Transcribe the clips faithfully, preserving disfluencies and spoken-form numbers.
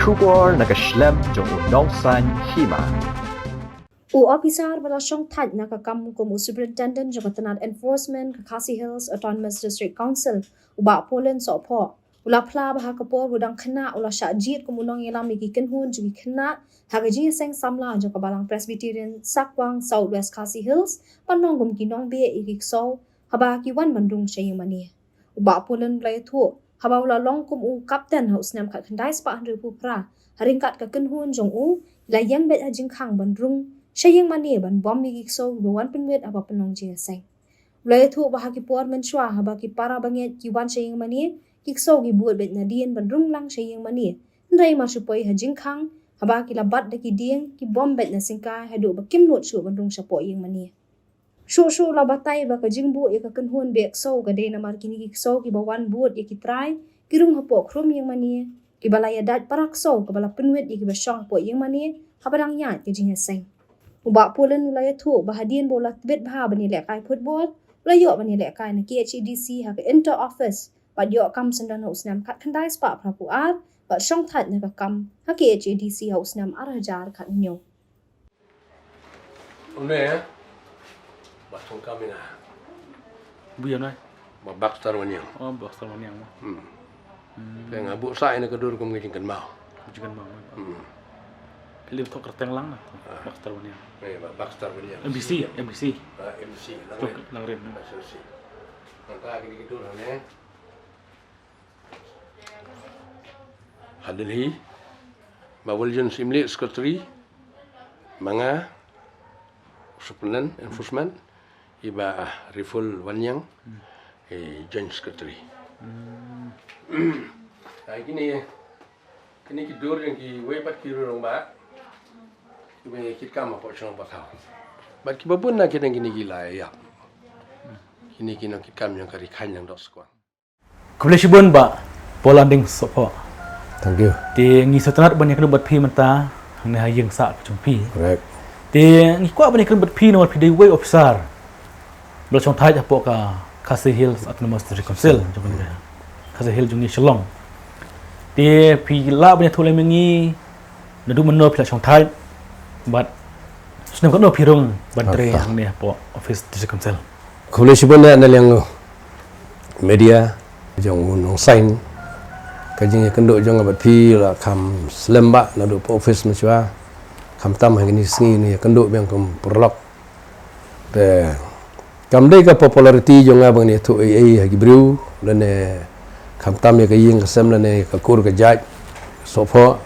Khubor na ka shlem jong u nongsan hima. U ophisar ba la shong thait na ka kam kum u superintendent jong ka tnat enforcement ka Khasi Hills Autonomous District Council, u Bah Paulin Sohphoh, u la phla ba ha ka por u dang khynnah u la shah jied kum u nongïalam ïa ki kynhun jong ki khynnah ha ka jingïaseng samla jong ka Balang Presbyterian Sakwang South West Khasi Hills ban long kum ki nongbeh ïa ki ksew haba ki wan ban rung sha ïingmane. U Bah Paulin u la ïathuh haba u la long kum u kapten ha u snem khatkhyndai spah hynriewphew phra, ha ryngkat ka kynhun jong u, la ïeng beit ha jingkhang ban rung sha ïingmane ban bom ïa ki ksew kiba wan pynwit haba pynlong jingïaseng. U la ïathuh ba ha ki por mynshuwa haba ki para bangeit ki wan sha ïingmane, ki ksew ki bud beit nadien ban rung lang sha ïingmane. Hynrei mar shu poi ha jingkhang, haba ki la bat da ki dieng, ki bom beit na syngkai haduh ba kim nud shuh ban rung shapoh ïingmane. Shuh shuh la batai ba ka jingbuh ïa ka kynhun beh ksew ka dei namar kine ki ksew kiba wan bud ïa ki trai, ki rung hapoh khrum ïingmane, kiba la ïadait para ksew kaba la pynwit ïa kiba shong hapoh ïingmane haba dang ïaid ka jingïaseng. U Bah Paulin u la ïathuh ba hadien ba u la tbit bha ban ïalehkai football, u la ïoh ban ïalehkai na K H A D C ha ka inter office, bad ïoh kam syndon ha u snem khatkhyndai spah phraphew ar, bad shong thait na ka kam ha K H A D C ha u snem ar hajar khathynñiew. Une, eh? Ba thong kam ina. Bui ïa nai? Ba Baxter Waniang. Oh, Baxter Waniang. Hmm. Hmm. Te nga buh sa ina ka dur kum ka jingkynmaw. Jingkynmaw. Hmm. Philip thok kerteng lang na. Ah. Baxter Waniang. Eh, ba Baxter Waniang. M B C, M B C. Ah, M B C. Tok Langrin. Langrin. Ba M B C. Nangta kini ki dur ne. Ha Delhi, ba William Simlik, secretary, ma nga, superintendent enforcement, i ba, ah, Riful Waniang, i joint secretary. Hmm. Ai kini, kini ki dur jong kiwei pat ki rangbah, kiba kit kam hapoh shnong pathaw. Bad kiba bun na kini kini ki la ïap. Kini ki nongkit kam jong ka Ri Khain Lyngdoh Skwang. Khublei shibun Bah Paul Anding Sohphoh. Thank you. Te ngi sngewtynnat ban ïakynduh bad phi mynta hangne ha ïing sah ka jong phi. Correct. Te ngi kwah ban ïakynduh bad phi namar phi dei uwei u ophisar ba la shong thait hapoh ka Khasi Hills Autonomous District Council jong ka Khasi Hills jong ngi Shillong. Te phi lah ban ïathuh lem ïa ngi naduh mynno phi la shong thait bad snem katno phi rung ban trei hangne hapoh office District Council. Khublei shibun ïa na liang media jong u nongsan. Ka jingïakynduh jong nga bad phi la kham slem bha naduh hapoh office mynshuwa. Khamtam ha kine ki sngi ngi ïakynduh biang kum paralok. Te kam dei ka popularity jong nga ba ngan ïathuh ei ei ha ki briew lane khamtam ïa ka ïing ka sem lane ka kur ka jait Sohphoh.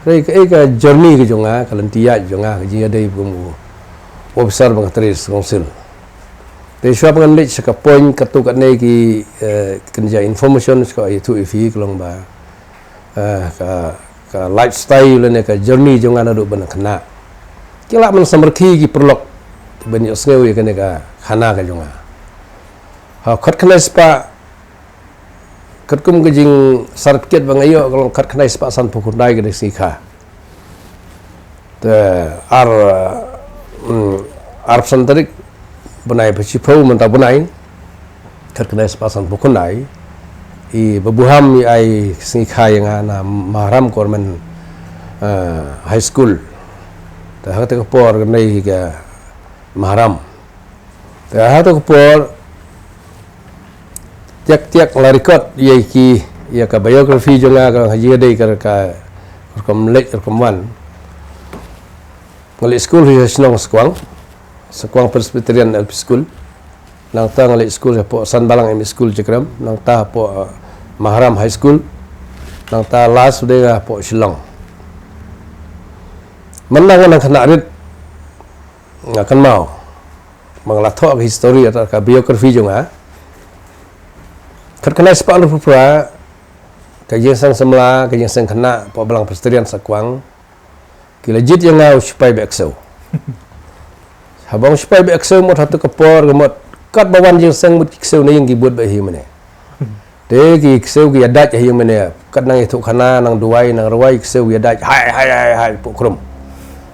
Hynrei kaei ka journey ka jong nga, ka lynti ïaid jong nga, ka jingïadei kum u officer ba nga trei sha council. Te shuwa ba ngan leit sha ka point katto katne ki, eh, kynja information sha ka ïathuh ïa phi ka long ba, eh, ka, ka lifestyle lane ka journey jong nga naduh ban khynnah. Ki lah ban samrkhie ki paralok ban ïohsngew ïa kane ka khana ka jong nga. Ha khatkhyndai spah, katkum ka jingcertificate ba nga ïoh ka long khatkhyndai spah sanphew khyndai ka dei ka sngi kha. Te ar, mm, arphew san tarik bnai ba shiphew mynta bnai, khatkhyndai spah sanphew khyndai, i Bah Buham i ai ka sngi kha ïa nga na Maharam Government, eh, High School. Te ha kata ka por ka dei ka Maharam. Te ha kata ka por, tiak tiak la record ïa ki, ïa ka biography jong nga ka ha jingïadei ka, ka rukom leit rukom wan. Nga leit skul ha shnong Sakwang, Sakwang Presbyterian L P School. Nangta nga leit skul hapoh San Balang M E School Jagrem, nangta hapoh, uh, Maharam High School, nangta last dei nga hapoh Shillong. Mynta nga nang khynnah rit, nga kynmaw ba nga la thoh ka history, ata ka biography jong nga. Khatkhyndai spah hynriewphew phra, ka jingseng samla, ka jingseng khynnah hapoh Balang Presbyterian Sakwang, ki la jied ïa nga u shipai beh ksew. Haba u shipai beh ksew mut ha katu ka por ka mut katba wan jingseng mut ki ksew na ïing ki bud beh ha ïingmane. Te ki ksew ki ïadait ha ïingmane, kat nang ïathuh khana, nang duwai, nang rwai, ki ksew ki ïadait hai hai hai hai hapoh khrum.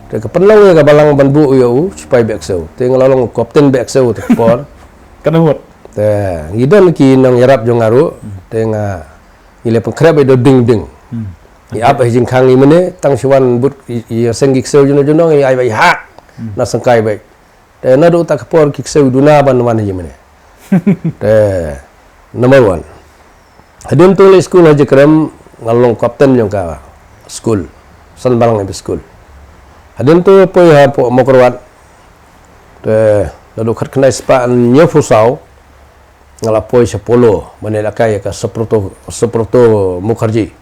Te ka pynlong ïa ka Balang ban buh ïa u shipai beh ksew. Te nga la long u kapten beh ksew ha katu ka por. Kane mut. Te ngi don ki nongïarap jong nga ruh, te nga ngi la pynkhreh beit da u ding ding. Hmm. I ap ha jingkhang i mane, tang shu wan bud i, i seng ki ksew juno juno, i ai ba i hak. Na sengkai ba. Te naduh ta ka por ki ksew duna ban wan ha i mane. Te number one. Hadien tu leit skul ha Jakrem, nga long kapten jong ka skul. San Balang M P School. Hadien tu poi hapoh Mawkyrwat. Te naduh khatkhyndai spah hynñiewphew saw, nga la poi sha Polo, ban ïalehkai ïa ka Subrata, Subrata Mukherjee.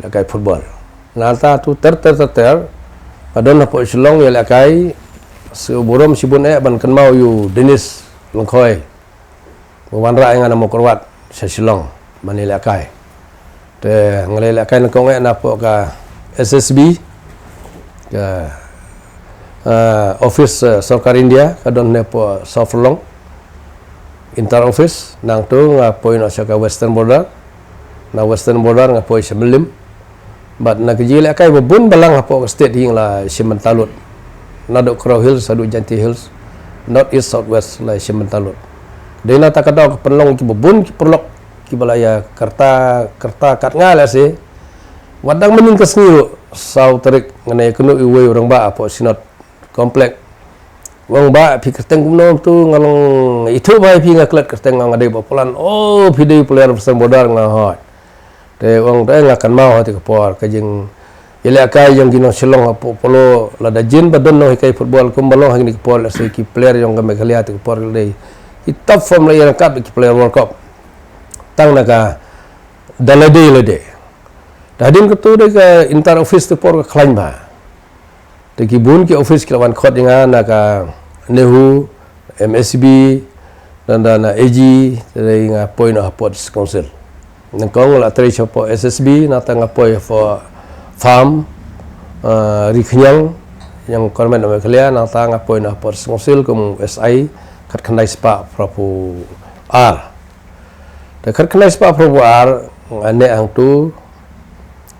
Ïalehkai football. Nangta tu ter ter ter ter, nga don hapoh Shillong ïalehkai, shu burom shibun eh ban kynmaw ïa u Dennis Lyngkhoi. Ba wanrah ïa nga na Mawkyrwat sha Shillong ban ïalehkai. Te nga la ïalehkai nyngkong eh napoh ka S S B, ka, ah, office, ah, sorkar India ka don hapoh South Shillong, inter office. Nangtu nga poi noh sha ka Western Border, na Western Border nga poi sha Mylliem. Bad na ka jingïalehkai ba bun balang hapoh ka state hi nga la shim bynta lut. Naduh Garo Hills haduh Jaintia Hills, North East South West la shim bynta lut. Dei na kata ka daw ka pynlong kiba bun ki paralok kiba la ïa kyrta, kyrta kat nga lehse. Wat dang mynnin ka sngi ruh, saw tarik, nga ïakynduh ïa uwei u rangbah hapoh Synod Complex. U ong, "Bah, phi kyrteng kumno tu?" Nga ong, "Ithuh bha ïa phi, nga klet kyrteng, nga dei Bah Pulan." "Oh, phi dei player Western Border." Nga ong, "Hooid." Te u ong, "Te nga kynmaw ha kata ka por ka jingïalehkai jong ki nong Shillong hapoh Polo, lada jin ba don nonghikai football kumba long ha kine ki por, lehse ki player jong ka Meghalaya ha kata ka por ki la dei ki top form, la ïaryngkat bad ki player World Cup. Tang na ka da lade lade." Te hadien kata dei ka inter office te por ka khlaiñ bha. Te ki bun ki office ki la wan khot ïa nga, na ka NEHU, M S B, na, na, na A G, te dei nga poi noh hapoh District Council. Nyngkong nga la trei sha hapoh S S B, nangta nga poi hapoh farm, ah, Ri Khñiang, ïa ka Government of Meghalaya, nangta nga poi noh hapoh District Council kum S I, khatkhyndai spah phraphew ar. Te khatkhyndai spah phraphew ar, nga neh hangtu,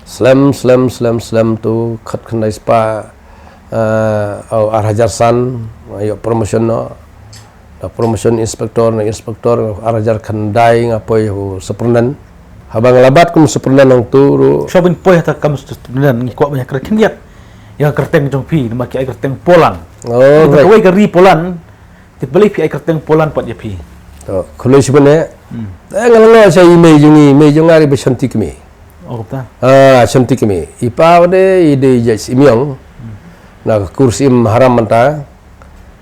slem, slem, slem, slem tu, khatkhyndai spah, eh, oh, ar hajar san, nga ïoh promotion noh. Na promotion inspector, na inspector, ar hajar khyndai nga poi ha u superintendent. Haba nga la bat kum superintendent hangtu ruh. Shuwa ban poi ha kata ka kam superintendent, ngi kwah ban ïa kren khyndiat ïa ka kyrteng jong phi, namar ki ai kyrteng Poland. Oh, right. Kawei ka ri Poland, te balei phi ai kyrteng Poland pat ïa phi? To, khublei shibun eh. Hmm. Eh, nga la ong sha i mei jong ngi, i mei jong nga i dei Shanti Kmie. Oh, kumta. Ah, Shanti Kmie. I pa u dei, i dei Judge Syiem Yong. Hmm. Na ka kur Syiem Maharam mynta.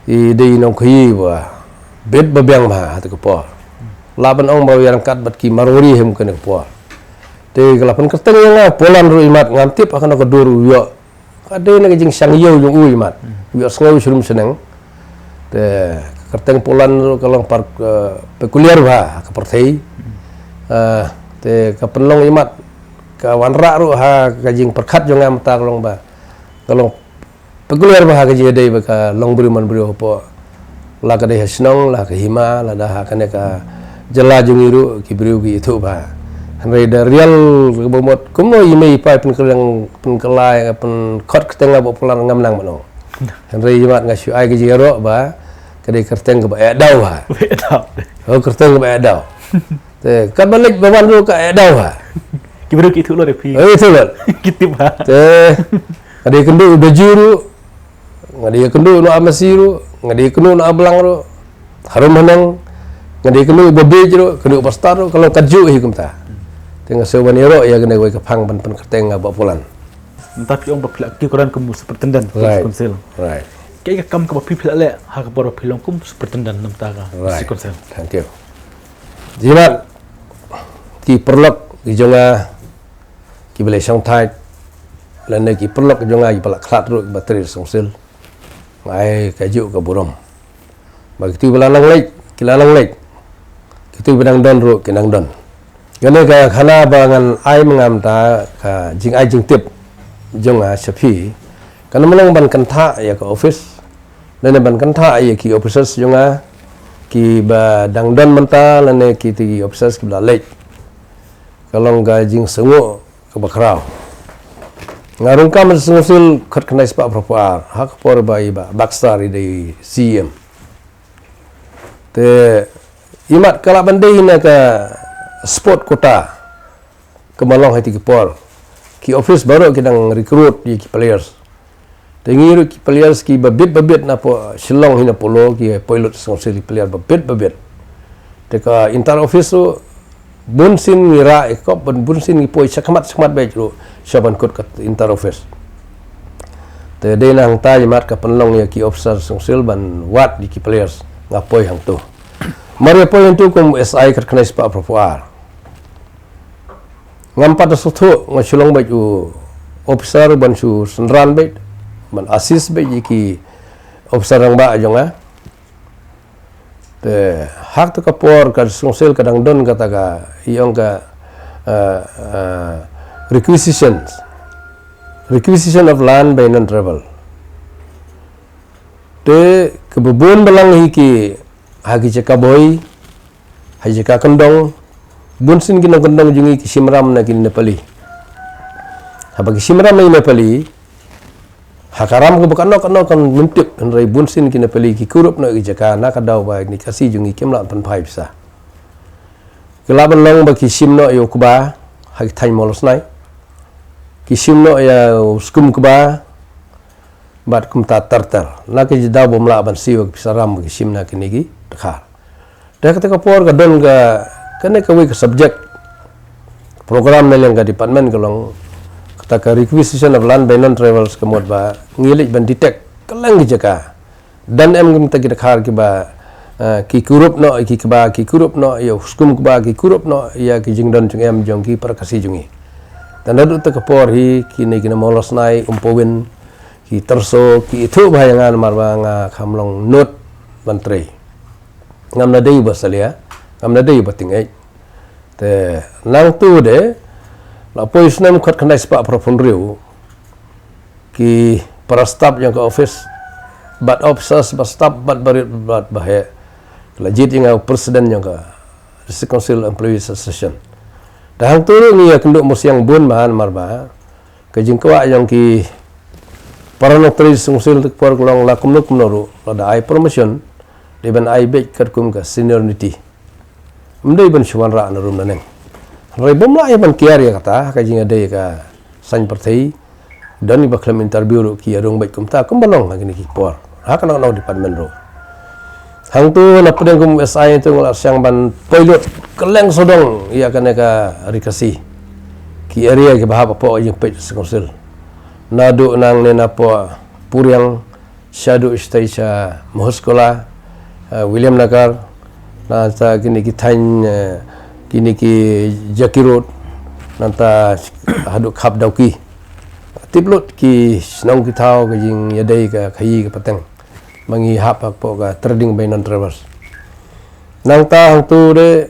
I dei i nongkhaïi ba bit ba biang bha ha kata ka por. Hmm. Lah ban ong ba u ïaryngkat bad ki Marwari ha kane ka por. Te ka la pynkyrteng ïa nga Poland ruh, imat ngam tip ha kano ka dur u ïoh. Ka dei na ka jingshang ïew jong u, imat. Hmm. U ïohsngew shrum shneng. Te ka kyrteng Poland ruh ka long par, eh, peculiar bha ha ka pyrthei. Hmm. Eh, te ka pynlong, imat, ka wanrah ruh ha ka jingpyrkhat jong nga mynta, ka long ba, ka long peculiar bha ha ka jingïadei ba ka long briew man briew hapoh, la ka dei ha shnong, la ka hima, lada ha kane ka jylla jong ngi ruh, ki briew ki ithuh bha. Hynrei da rial kaba mut kumno i mei i pa i pynkylla, pynkylla, pynkhot kyrteng nga Bah Pulan, ngam nang ban ong. Hynrei imat nga shu ai ka jingïaroh ba ka dei kyrteng kaba eh daw bha. Eh daw. Oh, kyrteng kaba eh daw. Te katba leit ba wan ruh ka eh daw bha. Ki briew ki ithuh lut ïa phi. Eh, ithuh lut. Ki tip bha. Te nga dei kynduh u Baju ruh, nga dei kynduh u Amasi ruh, nga dei kynduh u Ablang ruh, harum haneng, nga dei kynduh u Babij ruh, kynduh u Bastad ruh, ka long katjuh hi kumta. Te nga sngew ban ïaroh ïa kane kawei ka phang ban pynkyrteng nga Bah Pulan. Mynta phi ong ba phi la kiew kren kum superintendent District Council. Right. Kaei ka kam kaba phi, phi la leh ha ka por ba phi long kum superintendent na bynta ka District Council? Thank you. Jimat, ki paralok ki jong nga kiba leh shongthait, lane ki paralok ki jong nga kiba la khlad ruh kiba trei District Council, nga ai kajuh ka burom. Ba kito kiba la nang leit ki la nang leit, kito kiba dang don ruh ki nang don. Kane ka khana ba ngan ai ma nga mynta ka jingai jingtip jong nga sha phi, kan ym long ban kynthah ïa ka office, lane ban kynthah ïa ki officers jong nga kiba dang don mynta lane kito ki officers kiba la leit. Ka long ka jingsngewnguh kaba khraw. Nga rung kam ha District Council khatkhyndai spah phraphew ar ha ka por ba i Bah Baxter i dei C E M. Te imat ka lah ban dei na ka sport quota kaba long ha kito ki por. ki office baroh ki dang recruit ïa ki players. Te ngi ruh ki players kiba bit ba bit na pdeng Shillong hi na Polo ki poi lut sngewsih ki player ba bit ba bit. Te ka inter office ruh bun sien ngi rah ïa ka kop, bun, bun sien ngi poi shakhmat shakhmat beit ruh sha ban kut ka inter office. Te dei na hangta ïa mat ka pynlong ïa ki officer sngewsih ban wad ïa ki players nga poi hangtu. Mar ïa poi hangtu kum S I khatkhyndai spah phraphew ar. Ngam pat da sngewthuh, nga shu long beit u officer ban shu synran beit, ban assist beit ïa ki officer rangbah jong nga. Te ha kata ka por ka sngewsih ka dang don kata ka ïong ka, eh, eh, requisitions. Requisition of land by non-tribal. Te kaba bun balang hi ki ha ki jaka bhoi, ha ki jaka kyndong, bun sien ki nongkyndong jong ngi ki shim ram na ki Nepali. Haba ki shim ram na ki Nepali, ha ka ram kaba kano kano kan myntip, hynrei bun sien ki Nepali ki kurup na ki jaka na ka daw ba ki Khasi jong ngi kim lah pynphai pisa. Ki lah ban long ba ki shim noh ïa u kba ha ki thaiñ Mawlasnai. Ki shim noh ïa u skum kba, bad kumta ter ter. Na ki jaka bym lah ban siew ki pisa ram ki shim na kine ki dkhar. Te kata ka por ka don ka, kane kawei ka subject program na liang ka department ka long kata ka requisition of land by non-tribals, ka mut ba ngi leit ban detect kylleng ki jaka. Don em kumta ki dkhar kiba, eh, ki kurup noh ïa ki kba, ki kurup noh ïa u skum kba, ki kurup noh ïa ki jingdon jingem jong ki para Khasi jong ngi. Te naduh kata ka por hi kine, kine Mawlasnai, Umpawin, ki Terso, ki ithuh bha ïa nga namar ba nga kham long nud ban trei. Ngam da dei ba salia, ngam da dei ba tyngeh. Te nangtu de, la poi snem khatkhyndai spah phraphew hynriew, ki para staff jong ka office, bad officers, bad staff, bad barit, bad baheh, la jied ïa nga u president jong ka District Council Employees Association. Te hangtu ruh ngi ïakynduh mursiang bun bha namar ba ka jingkwah jong ki para nongtrei District Council te ka por ka long la kumno kumno ruh, lada ai promotion, dei ban ai beit katkum ka seniority. Ym dei ban shu wanrah na rum na neng. Hynrei bym lah ïa ban kiar ïa kata, ka jingïadei ka saiñ pyrthei, don kiba khlem interview ruh ki ïa rung beit kumta, kumba long ha kine ki por. Ha kano kano department ruh. Hangtu na pdeng kum S I tu nga la sdang ban poi lut kylleng sawdong ïa kane ka Ri Khasi. Ki area kiba hap hapoh jingpeit District Council. Naduh nangne na poh Puriang, shaduh shatai sha Mahuskola, eh, William Nagar, nangta kine ki thaiñ, eh, kine ki Jakki Road, nangta haduh Khap Dawki. Tip lut ki shnong ki thaw, ka jingïadei ka khaïi ka pateng. Ma ngi hap hapoh ka trading by non-tribals. Nangta hangtu de,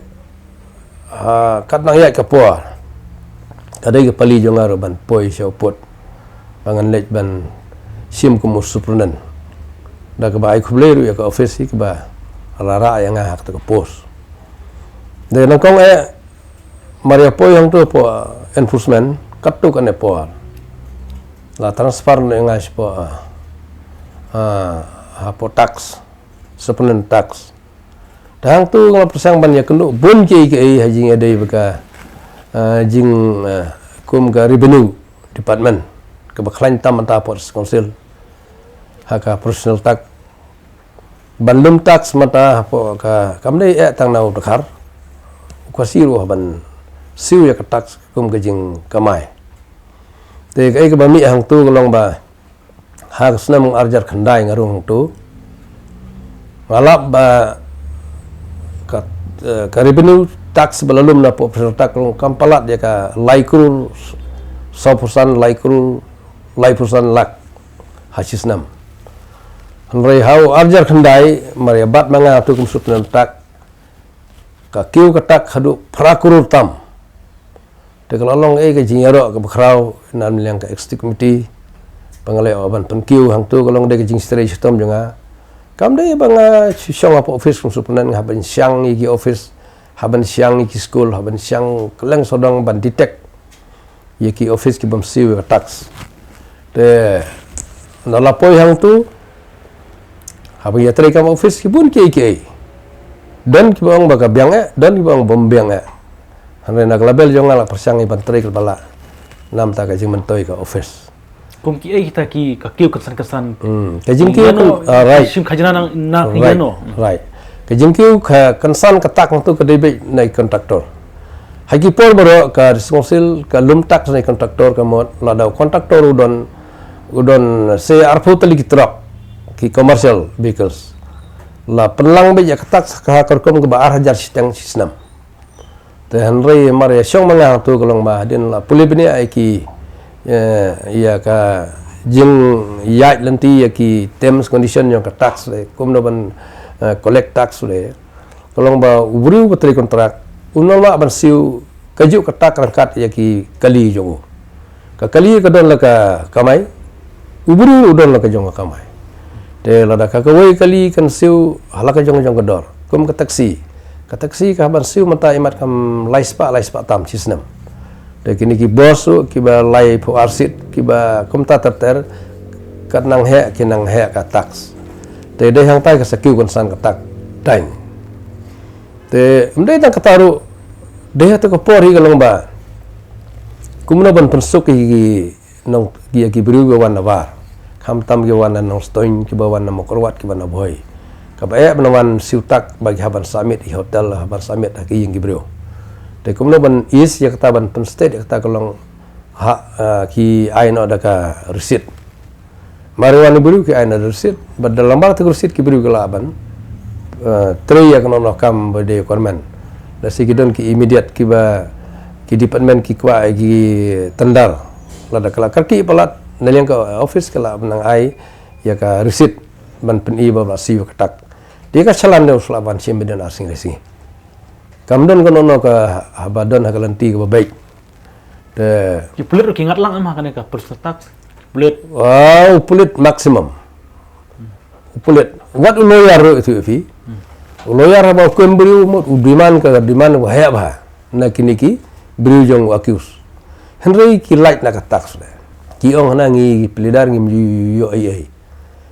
ah, kat nang ïaid ka por, ka dei ka pali jong nga ruh ban poi sha u pud ba ngan leit ban shim kum u superintendent. Da kaba ai khublei ruh ïa ka office hi kaba la rah ïa nga ha kata ka post. De nyngkong eh, mar ïa poi hangtu hapoh enforcement, katto katne por la transfer noh ïa nga shapoh, ah, ah, hapoh tax, superintendent tax. Te hangtu nga la pyrshang ban ïakynduh bun kiei kiei ha jingïadei bad ka, eh, jing, eh, kum ka revenue department, kaba khlaiñ tam mynta hapoh District Council, ha ka professional tax. Ban lum tax mynta hapoh ka, kam dei eh tang na u dkhar, u Khasi ruh hap ban siew ïa ka tax kum ka jingkamai. Te kaei kaba mih hangtu ka long ba ha ka snem ar hajar khyndai nga rung hangtu. Nga lap ba ka, eh, ka revenue tax ba la lum na professional tax ka long kam palat ïa ka lai klur sawphew san, lai klur laiphew san lak ha shi snem. Hynrei ha u ar hajar khyndai, mar ïa bat ma nga tu kum superintendent tax, ka kiew ka tax haduh phra klur tam. Te ka la long eh ka jingïaroh kaba khraw na liang ka executive committee. Ba nga leh ban pynkiew hangtu ka long dei ka jingtrei shitom jong nga. Kam dei ba nga shu shong hapoh office kum superintendent, nga hap ban shang ïa ki office, hap ban shang ïa ki skul, hap ban shang kylleng sawdong ban detect ïa ki office ki bym siew ïa ka tax. Te na la poi hangtu, haba ïatrei kam office ki bun kiei kiei. Don kiba ong ba ka biang eh, don kiba ong bym biang eh. Hynrei na ka level jong nga la pyrshang ïa ban trei kaba lah. namta ka jingmyntoi ka office. Kum ki ei kita ki ka kiew kynsan kynsan. Hmm. Ka jingkiew kan, ah, right. Shim khajna nang na right. Right. Ka jingkiew ka kynsan ka tak ntu ka dei beit na i contractor. Ha ki por baroh ka District Council ka lum tax na i contractor ka mut lada u contractor u don u don se arphew tylli ki truck ki commercial vehicles. La pynlang beit ïa ka tax ka ha ka rukom kaba ar hajar shiteng shi snem. Te hynrei mar ïa shong ma nga hangtu ka long ba hadien la pule bniah ïa ki, eh, ïa ka jingïaid lynti ïa ki terms condition jong ka tax le kumno ban, eh, collect tax le. Ka long ba u briew ba trei kontrak un nang lah ban siew kajuh ka tak ryngkat ïa ki kali jong u. Ka kali ka don la ka kamai, u briew u don la ka jong ka kamai. Te lada ka kawei kali kan siew ha la ka jong jong ka dor. Kum ka taxi. Ka taxi ka hap ban siew mynta imat kam lai spah lai spah tam shi snem. Te kine ki boss ruh kiba laiphew ar sit kiba kumta ter ter ka nang heh ki nang heh ka tax. Te dei hangtai ka sa kiew kynsan ka tak dang. Te ym dei tang kata ruh dei ha kata ka por hi ka long ba kumno ban pynsuk ïa ki nong ïa ki briew kiba wan na bar. Khamtam kiba wan na Nongstoiñ kiba wan na Mawkyrwat kiba na Bhoi. Kaba eh ban wan siew tak ba ki hap ban submit ïa hotel hap ban submit ha ki ïing ki briew. Te kumno ban ease ïa kata ban pynstate ïa kata ka long ha, ah, ki ai noh da ka receipt. Mar wan u briew ki ai noh da receipt bad da lyngba kata ka receipt ki briew ki lah ban, eh, trei ïa kano kano kam ba dei requirement. Lehse ki don ki immediate kiba ki department ki kwah ïa ki tender. Lada ka la kyrkieh palat na liang ka office ka lah ban nang ai ïa ka receipt ban pyni ba ba siew ka tak. Te ka challan dei u sa lah ban shim beit ar sngi lai sngi. Kam don kano kano ka haba don ha ka lynti kaba beit. Te ki pulit ruh ki ngat lang em ha kane ka personal tax. Pulit. Wow, pulit maximum. U pulit. Wat u lawyer ruh itu phi. U lawyer haba u kem briew mut u demand ka demand ba heh ba na kine ki briew jong u accuse. Hynrei ki lait na ka tax de. Ki ong hana ngi pleader ngim ju ïoh ei ei.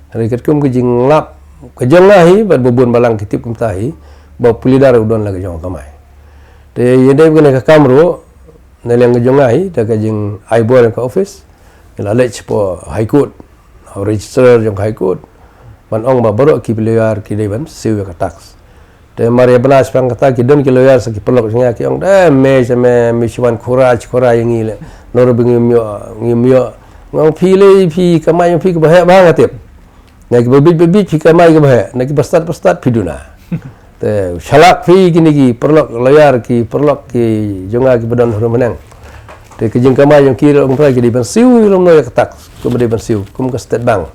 Hynrei katkum ka jinglap ka jong nga hi bad ba bun balang ki tip kumta hi ba u pleader u don la ka jong ka kamai. Te ïa dei kane ka kam ruh na liang ka jong nga hi da ka jingai bor ka office. Ngi la leit shapoh High Court, ha u registrar jong ka High Court ban ong ba baroh ki lawyer ki dei ban siew ïa ka tax. Te mar ïa bna shaphang kata ki don ki lawyer sa ki paralok jong nga ki ong da me sha me me shu wan khura khura ïa ngi le. Nor ba ngim ïoh ngim ïoh. Nga ong phi lei phi kamai jong phi kaba heh ba nga tip. Na kiba bit ba bit phi kamai kaba heh, na kiba stad ba stad phi duna. Te shalak phi kine ki paralok lawyer ki paralok ki jong nga kiba don harum haneng. Te ki jingkamai jong ki ruh kumta ki dei ban siew ïa lum noh ïa ka tax, kum dei ban siew kum ka State Bank.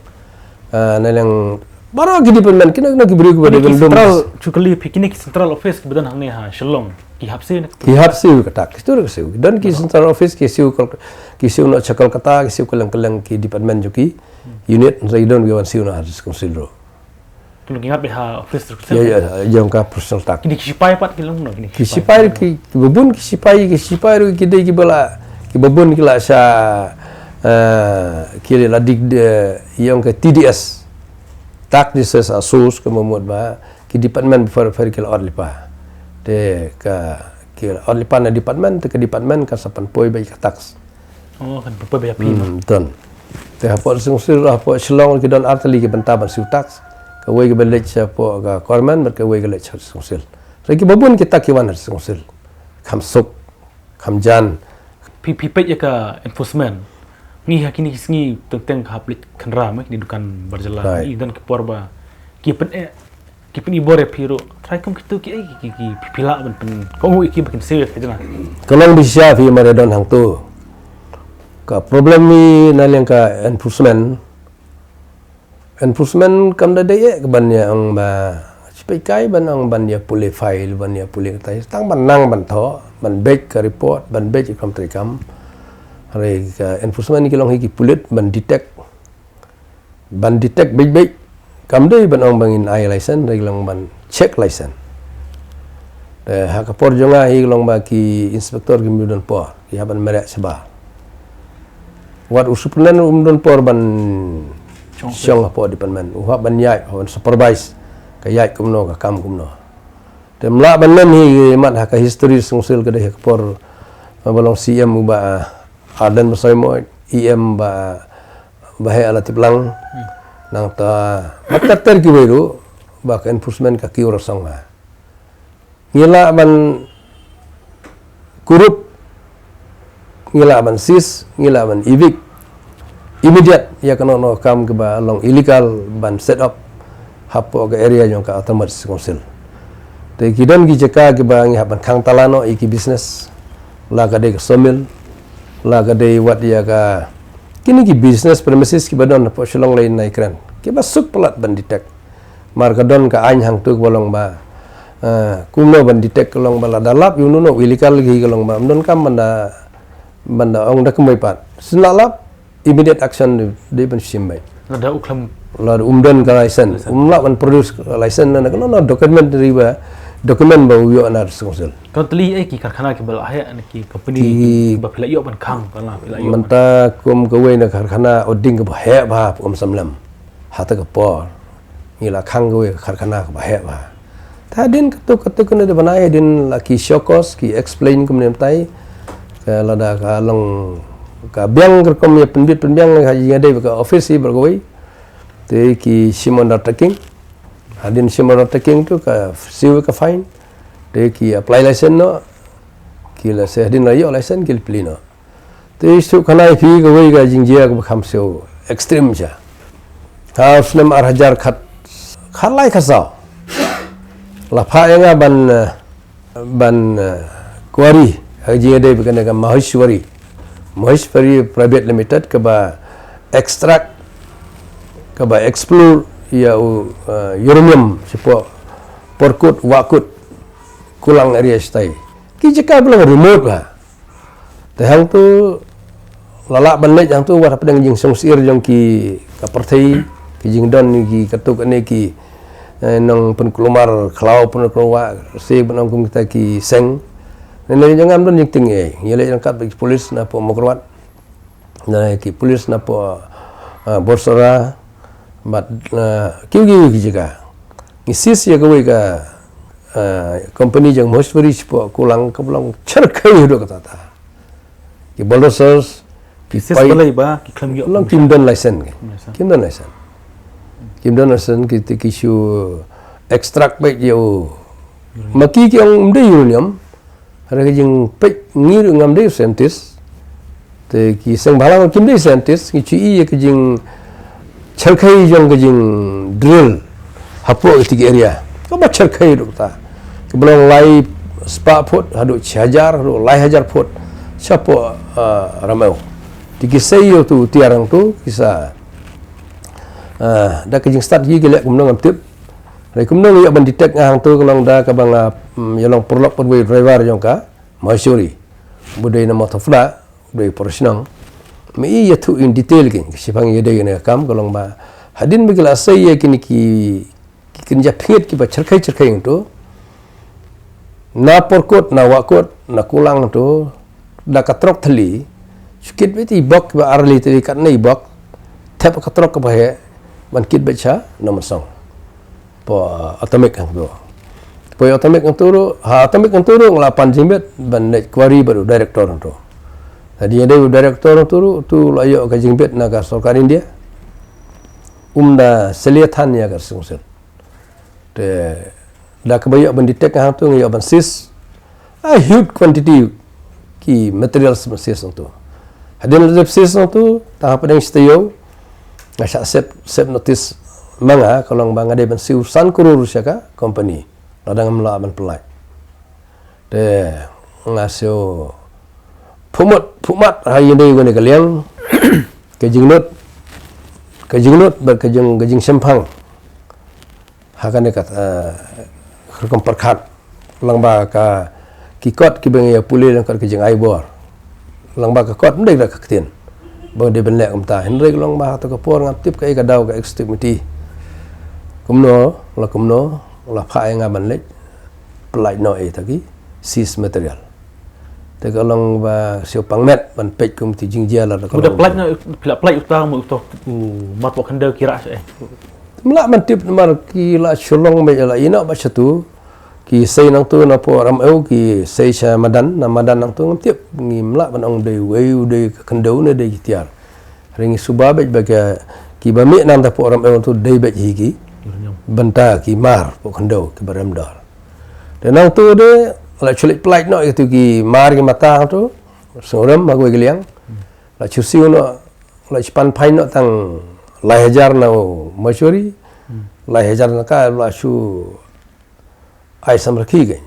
Ah, na liang baroh ki department kine kine ki briew kiba dei ban lum. Central chukali phi kine ki central office kiba don hangne ha Shillong ki hap siew ne? Ki hap siew ka tax, ki tu ka siew. Don ki central office ki siew ki siew noh cha Kolkata, ki siew kylleng kylleng ki department jong ki. Unit hynrei don ki wan siew na ha District Council ruh. Ki long ki ngat beit ha office District Council. Ïa ïa jong ka personal tax. Ki dei ki sipai pat ki long no ki sipai. Ki sipai ruh ki babun ki sipai ruh ki dei ki bala ki babun ki la sha, eh, ki la dik ïong ka T D S. Tax Discharge Source ka mamut ba ki department before before ki la ot lypa. Te ka ki la ot lypa na department te ka department ka sa pynpoi beit ka tax. Oh, kan pynpoi beit ïa phi. Hmm, ton. Te hapoh District Council hapoh Shillong ki don ar tylli ki bynta ban siew tax. Kawei kaba leit shapoh ka Government bad kawei ka leit sha District Council. Te ki babun kita ki wan District Council. Kham suk, kham jan. Phi phi peit ïa ka enforcement. Ngi ha kine ki sngi teng teng ka hap leit khynra ma kine dukan bar jylla. Right. Ngi don ki por ba ki pyn eh Ki pyn-i bor ïa phi ruh. Trai kum kitu ki ei ki ki phi lah ban pyn. Ka ong ïa ki ba kin siew ïa ka jana. Ka long ba shisha phi mar ïa don hangtu. Ka problem hi na liang ka enforcement. Enforcement kam da dei eh ka ban ïa ong ba shu peit kai ban ong ban ïa pule file ban ïa pule katai. Tang ban nang ban thoh ban beit ka report ban beit ïa kam trai kam. Hynrei ka enforcement ki long hi ki pulit ban detect. Ban detect beit beit kam dei ban ong ba ngin ai license, dei long ban check license. Te ha ka por jong nga hi long ba ki inspector kim don por, ki hap ban mareh shabar. Wat u superintendent um don por ban shong hapoh department, u hap ban ïaid, hap ban supervise ka ïaid kumno ka kam kumno. Te mlah ban nen hi mat ha ka history sngewsih ka dei ha ka por ba long C M u ba Ardent Basaiawmoit, E M ba, ba heh la tip lang. Nangta, bad ter ter kiwei ruh, ba ka enforcement ka kiew rasong ha. Ngi lah ban kurup, ngi lah ban seize, ngi lah ban evict immediate ïa kano kano ka kam kaba long illegal ban set up hapoh ka area jong ka Autonomous Council. Te ki don ki jaka kiba ngi hap ban khang tala noh ïa ki business, la ka dei ka sawmill, la ka dei wat ïa ka, kine ki business premises kiba don hapoh Shillong Lane ne kren, kiba suk palat ban detect. Mar ka don ka aiñ hangtu kaba long ba, eh, kumno ban detect ka long ba lada lap ïa uno uno u illegal ki ka long ba ym don kam ban da, ban da ong da kumwei pat. Shen la lap, immediate action dei, dei ban shim beit. Lada u khlem, lada um don ka license, um lah ban produce ka license na, na, na documentary ba, document ba u ïoh na District Council. Kan tylli eh ki karkhana kiba la heh, ki company kiba phi la ïoh ban khang, kan la phi la ïoh ban. Mynta kum kawei na karkhana u ding kaba heh bha, um, samlem. Ha kata ka por ngi la khang kawei ka karkhana kaba heh bha. Te hadien katto katto katne da bnai hadien la ki show cause, ki explain kumne mynta. Ka lada ka long ka biang ka rukom ïa pynbit pynbiang ha ïa dei ka office hi baroh kawei. Te ki shim undertaking. Hadien shim undertaking tu ka siew ka fine. Te ki apply license noh. Ki la, se hadien la ïoh license ki la plie noh. Te shu khana ïa phi kawei ka jingjia kaba kham siew extreme sha. Ha u snem ar hajar khat, khatlai khatsaw, la phah ïa nga ban, eh, ban, eh, quarry ha ka jingïadei bad kane ka Maheshwari, Maheshwari Private Limited kaba extract, kaba explore ïa u, eh, uranium shapoh Porkut, Wahkut, Kulang area shatai. Ki jaka ba long remote bha. Te hangtu la lah ban leit hangtu wat hapdeng jingsngewsih jong ki ka pyrthei, ki jingdon ki katto katne ki, eh, nongpynkulmar khlaw, pynkulmar se ban ong kum kita ki seng. Ne ne jong ngam don jingtieng ei, ngi leit ryngkat bad ki pulis napoh Mawkyrwat, na ki pulis napoh, eh, Borsora, bad, eh, kiew kiew ki jaka. Ngi seize ïa kawei ka, eh, company jong Maheshwari shapoh Kulang kaba long shyrkhei haduh katta katta. Ki bulldozers, ki seize paip, balei ba ki khlem ïoh, long kim don license ki. Kim don license. Kim don license. Kim don license ki, te ki shu extract beit ïa u. Uranium. Ma ki ki ong ym dei uranium. Hynrei ka jingpeit, ngi ruh ngam dei scientist. Te ki seng bhalang kim dei scientist, ngi shu i ïa ka jingshyrkhei jong ka jingdrill hapoh kiti ki area. Kaba shyrkhei haduh katta. Kaba long lai spah phut haduh shi hajar, haduh lai hajar phut shapoh, ah, Ramew. Te ki sei ïa utu u tiar hangtu, ki sa, ah, da ka jingstad ki, ki leh kumno ngam tip. Hynrei kumno ngi ïoh ban detect nga hangtu ka long da kaba nga, mm, ïa long paralok bad uwei u driver jong ka Maheshwari. Ba u dei na Mawthaphdah, u dei para shnong. Me i ïathuh in detail kein, ka shipang ïadei ne ka kam ka long ba hadien ba ki la sei ïa kine ki, ki kynja pynïaid kiba shyrkhei shyrkhei hangtu. Na Porkut, na Wahkut, na Kulang hangtu, da ka trok thylli, shu kit beit i bok kiba ar liter, katne i bok, thep ka trok kaba heh, ban kit beit sha Nongmynsong. Poi Atomic hangtu. Poi Atomic hangtu ruh, ha Atomic hangtu ruh nga la pan jingbit ban leit quarry bad u director hangtu. Hadien ïadei u director hangtu ruh, utu la ïoh ka jingbit na ka sorkar India. Um da salia than ïa ka sungsel. Te da kaba ïoh ban detect nga hangtu, nga ïoh ban seize a huge quantity ki materials ban seize hangtu. Hadien la dep seize hangtu, tang hapdeng shi taïew, nga shah serve, serve notice ma nga, ka long ba nga dei ban siew san klur sha ka company lada ngam lah ban pynlait. Te nga siew phuhmut, phuhmat ha ïadei kane ka liang, ka jinglut, ka jinglut bad ka jing, ka jingshemphang. Ha kane ka, eh, rukom pyrkhat. Lyngba ka, ki kot kiba ngi ïa pule lyngkot ka jingai bor. Lyngba ka kot ym dei da ka ktien ba dei ban leh kumta. Hynrei lyngba ha kata ka por ngam tip kaei ka daw ka executive committee. Kumno la kumno la phah ïa nga ban leit pynlait noh ïa kita ki seize material. Te ka long ba siew pang met ban peit kum kiti jingjia la da ka long. Pynlait noh, pynlait uta mo uta u mat wa khyndew ki rah sha eh. Ym lah ban tip namar ki la shu long beit la ïeh noh bad shatu. Ki sei nangtu na pdeng Ramew ki sei sha madan, na madan nangtu ngam tip, ngim lah ban ong dei uei u dei ka khyndew ne dei ki tiar. Hynrei ngi suba beit ba ka kiba mih na pdeng Ramew tu dei beit hi ki bynta ki mar pdeng khyndew kiba rem dor. Te nangtu de la shu leit pyllait noh ïa kitu ki mar ki mata tu sngewrem ha kawei ka liang. La shu siew noh, la shu pan fine noh tang lai hajar na u mortuary, lai hajar na ka la shu ai samrkhie kein.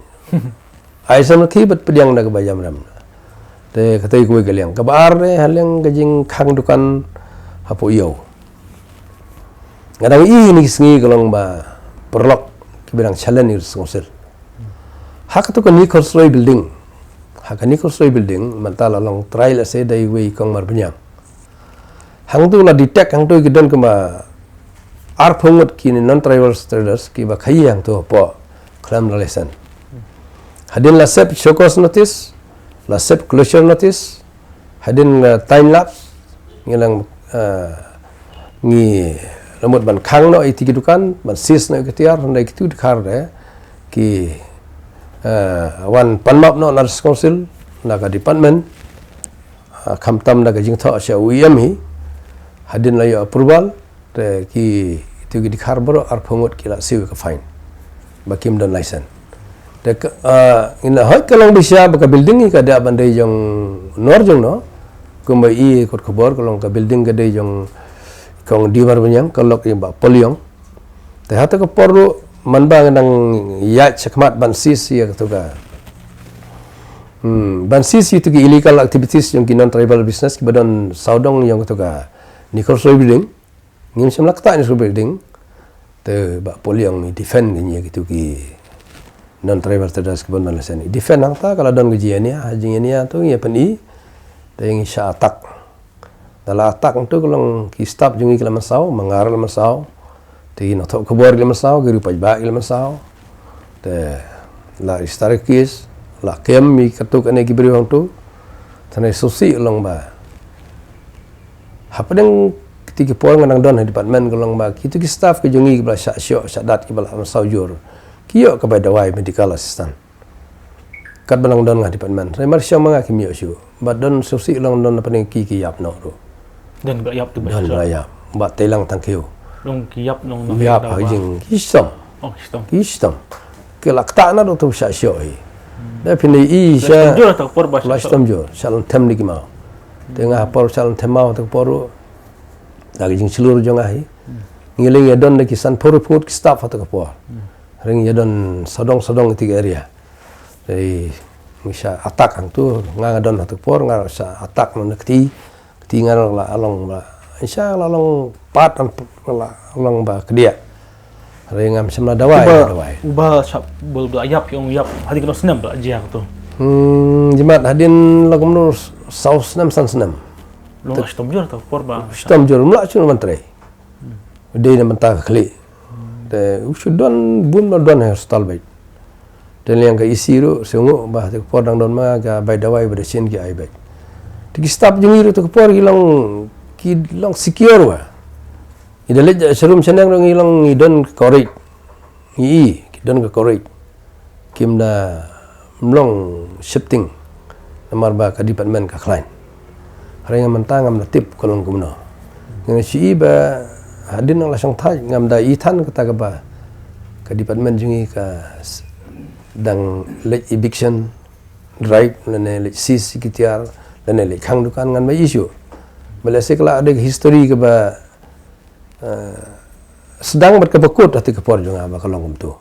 Ai samrkhie bad pdiang da kaba ïam rem. Te katei kawei ka liang. Kaba ar de ha liang ka jingkhang dukan hapoh ïew. Nga dang ïohi kine ki sngi ka long ba paralok kiba dang challenge ïa u Council. Ha katu ka Nichols Roy Building. Ha ka Nichols Roy Building, mynta la long trai la se da iwei i kong Marbaniang. Hangtu la detect hangtu ki don kumba arphew ngut ki non-tribal traders kiba khaïi hangtu hapoh khlem da license. Hadien la sep show cause notice, la sep closure notice, hadien la time lapse, ngi la, eh, ngi la mut ban khang noh ïa ki dukan, ban seize noh ïa ki tiar, hynrei kitu ki dkhar de ki, eh, wan pan map noh na District Council, na ka department, ah, khamtam da ka jingthoh sha u E M hi, hadien la ïoh approval, te ki, kitu ki dkhar baroh arphew ngut ki la siew ïa ka fine ba kim don license. Te ka, ah, ngi la hoi ka long bishar ba ka building hi ka dei ban dei jong u nor jong no, kumba i kot khubor ka long ka building ka dei jong kong D. Marbaniang, ka lok ïa Bah Poliong. Te hata ka por ruh man ba nga dang ïaid shakhmat ban seize ïa katu ka, hmm, ban seize ïa kitu ki illegal activities jong ki non-tribal business kiba don sawdong jong katu ka Nichols Roy Building. Ngim shym la ktah Nichols Roy Building. Te Bah Poliong i defend ïa kitu ki non-tribal traders kiba don license. I defend hangta ka la don ka jingïania, ha jingïania tu ïa pyni. Te ngi shah attack. Da la attack tu ka long ki staff jong ngi ki la mynsaw, ma nga ruh la mynsaw. Te ki nongthoh khubor ki la mynsaw, ki riew paidbah ki la mynsaw. Te la register case, la kem ïa katu kane ki briew hangtu. Te ngi sngewsih long ba hapdeng kiti ki por nga dang don ha department ka long ba kitu ki staff ki jong ngi kiba la shah shoh shah dat kiba la mynsaw jur ki ïoh ka bai dawai medical assistant. Katba nga dang don ha department, hynrei mar sha ma nga kim ïoh shuh. Bad don sngewsih long don hapdeng ki ki ïap noh ruh. Don ba ïap tu ba. Don ba ïap. Ba tei lang tang kiew. Long ki ïap long ïap ha jing ki shitom. Oh, shitom. Ki shitom. Ki la ktah na ruh tu shah shoh hi. Da phin i sha. Shitom jur ta por ba. La shitom jur. Sha long them di ki maw. Te nga por sha long them maw ta ka por ruh. Da ka jingshlur jong nga hi. Ngi leng ïa don da ki san phew phut ki staff ha ta ka por. Hynrei ïa don sawdong sawdong ïa ti ka area. Hynrei ngi shah attack hangtu, nga nga don ha ta ka por, nga shah attack na kti, kti nga la long ba, ngi shah la long pat am la long ba kdiah. Hynrei ngam shym la dawai, dawai. Uba shah bul bla ïap ïong ïap, hadien katno snem bla jia katu. Hmm, jimat hadien la kumno saw snem san snem. Long shitom jur ta ka por ba. Shitom jur mla chun ban trei. Dei na mynta ka khlieh. Te u shu don bun ba don ha hospital beit. Te liang ka E C ruh shu nguh ba te ka por dang don ma ka bai dawai ba da sien ki ai beit. Te ki staff jong ngi ruh te ka por ki long ki long secure wa. Ngi da leit sharum shaneng ruh ngi long ngi don ka courage. Ngi i ki don ka courage. Kim da mlong shifting namar ba ka department ka khlaiñ. Hynrei nga mynta ngam da tip ka long kumno. Nga shu i ba hadien nga la shong thait ngam da i than kata kaba ka department jong ngi ka dang leit eviction drive lane leit seize ki tiar lane leit khang dukan ngan ba i shuh. Ba lehse ka la dei ka history kaba, eh, sdang bad kaba kut ha ti ka por jong nga ba ka long kumtu.